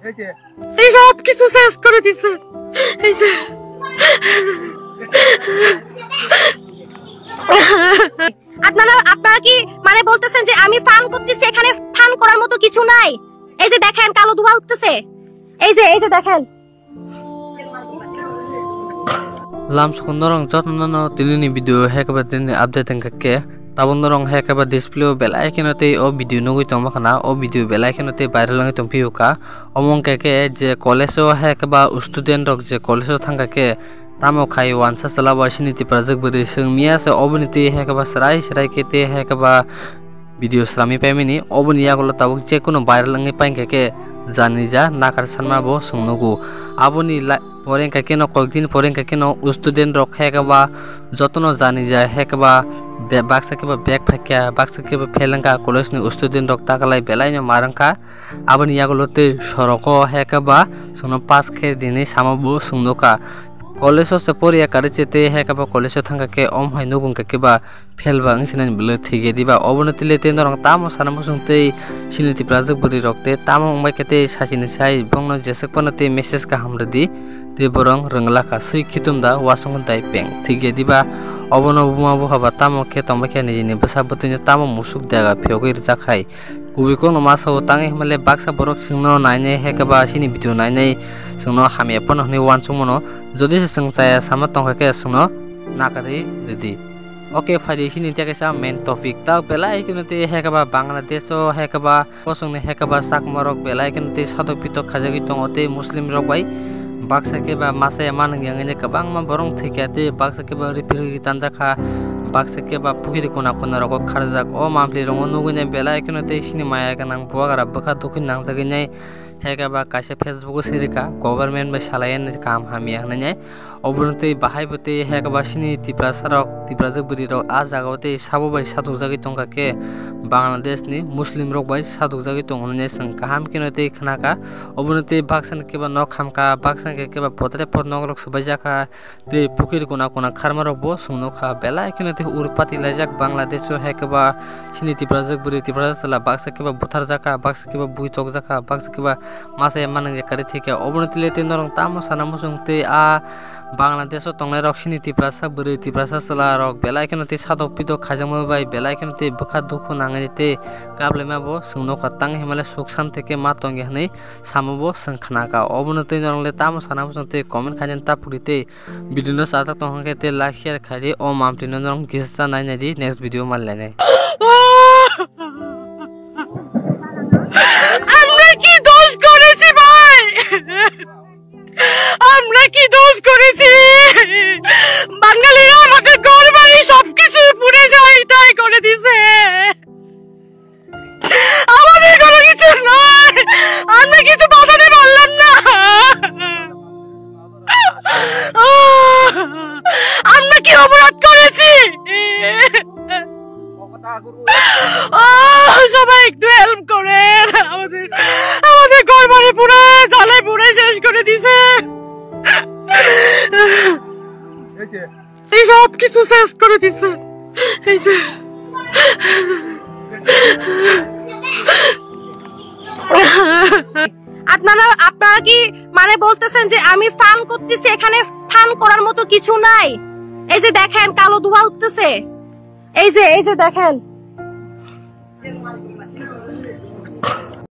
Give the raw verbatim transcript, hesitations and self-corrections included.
এই সব কিছু শেষ করে দিছে। এই যে আপনারা, আপনারা কি মানে বলতেছেন যে আমি ফান করতেছি, এখানে ফান করার মতো কিছু নাই? এই যে দেখেন, কালো ধোঁয়া উঠতেছে। এই যে, এই যে দেখেন। Lam sukun norong jotono no tini ni video hai khe ba tini ni update wngkha khe, tabuk norong hai khe ba display o belai kheno tei o video nugui tongma khana, o video belai kheno tei viral wngwi tongphio kha. Omo wngkha khe je college o hai khe ba student rok je college o thangkha khe, tamo khai uansa chwla bai sini tiprajwk bwrwi swng miya se oboni tei hai khe ba srai srai khe tei hai khe ba video sramwi paimani, oboni yagulo tabuk je kono viral wngwi paikha khe jani ja nakar sanma bo chwng nugo. Aboni la-, pore wngkha kheno, koyek din pore wngkha kheno student rok hai khe ba jotono jani ja hai khe ba be-, baksa khe ba back phaikha, baksa khe ba fail wngkha, college ni student rok takalai belai no mar wngkha. Aboni yagulo tei soroko hai khe ba chwngno pass khe dinwi sama bo chwng nukha. College o se poriya kari che tei hai khe ba college o thangkha khe om hai nugo wngkha khe ba fail ba wngsinani bwlwi thwikhe diba? Obono tile tei norok tamo sana muchung tei sini tiprajwk bwrwi rok tei tamo wngbai khe tei sachini sai bongno jeswk phano tei message kaham rwdi tei borok rwngla kha swi khitum da wasung dai peng thwikhe diba? Obono buma bupha ba tamo khe tongbai khe nijini bwsa bwtwino tamo musuk dega phiyogwi rwjak hai. Kubui kokno ma sao tangwi hwnmale baksa borok chwngno nainai hai khe ba sini video nainai chwngno hamya phano hwnwi uansukmano. Jodi se chwng chaya sama tongkha khe chwngno nakarwi rwdi. Ok, phaidi sini tei kaisa main topic. Ta belai kheno tei hai khe ba Bangladesh o hai khe ba kosongni hai khe ba Chakma rok belai kheno tei sadok pitok khaijagwi tongo tei Muslim rok bai baksa khe ba masa ya manung yang kwbangma borok thwikha tei baksa khe ba ripirwi tanjakha, baksa khe ba pukiri kuna kuna rogo kharjak. O mampli rongo nugwi nai belai kheno tei sini maya gwnang bubagra bwkha dukhu nangjagwi nai hai khe ba kaisa Facebook o sirika government bai salai ani kam hamya hwnwi nai. Obono tei bahai bo tei hai khe ba sini Tiprasa rok, Tiprajwk bwrwi rok a jaga o tei sabo bai satukjagwi tongkha khe Bangladesh ni Muslim rok bai satukjagwi tongo hwnwi chwng kaham kheno tei khna kha. Obono tei baksa ni khe ba nok ham kha, baksa ni khe ba potre pot nok rok swbai jak kha, tei pukiri kuna kuna kharma rok bo chwng nukha. Belai kheno tei ur pati laijak Bangladesh o hai khe ba sini Tiprajwk bwrwi, Tiprasa chwla baksa khe ba buthar jak kha, baksa khe ba bui tok jak kha, baksa khe ba masa ya manung ya kari thwikha. Obono tile tei norok tamo sana muchung tei a Bangladesh o tongnai rok sini Tiprasa bwrwi, Tiprasa chwla rok belai kheno tei sadok pidok khaijakma bai belai kheno tei bwkha dukhu nangwi tei kaplaima bo chwng nukha, tang hinmale suk santi khe ma tongya hwnwi samo bo chwng khna kha. Obono tei norok le tamo sana muchung tei comment khainani ta puri tei video no chajak tong hwnkhe tei like share khaidi. O mampli no norok kisa cha nai nai di, next video mal lai nai. আমরা কি দোষ করেছি ভাই? আমরা কি দোষ করেছি? বাঙালিরা আমাদের ঘর বাড়ি সবকিছু পুড়ে যায়, তাই করে দিছে। আমাদের কোনো কিছু নয়, আমরা কিছু বাঁচাতে পারলাম না। আমরা কি অপরাধ করেছি? ও, সবাই একটু হেল্প করেন। আমাদের, আমাদের ঘর বাড়ি পুড়ে, জ্বালায় পুড়ে শেষ করে দিছে। এই সব কিছু শেষ করে দিছে। এই যে আপনারা, আপনারা কি মানে বলতেছেন যে আমি ফান করতেছি, এখানে ফান করার মতো কিছু নাই? এই যে দেখেন, কালো ধোঁয়া উঠতেছে। এই যে, এই যে দেখেন,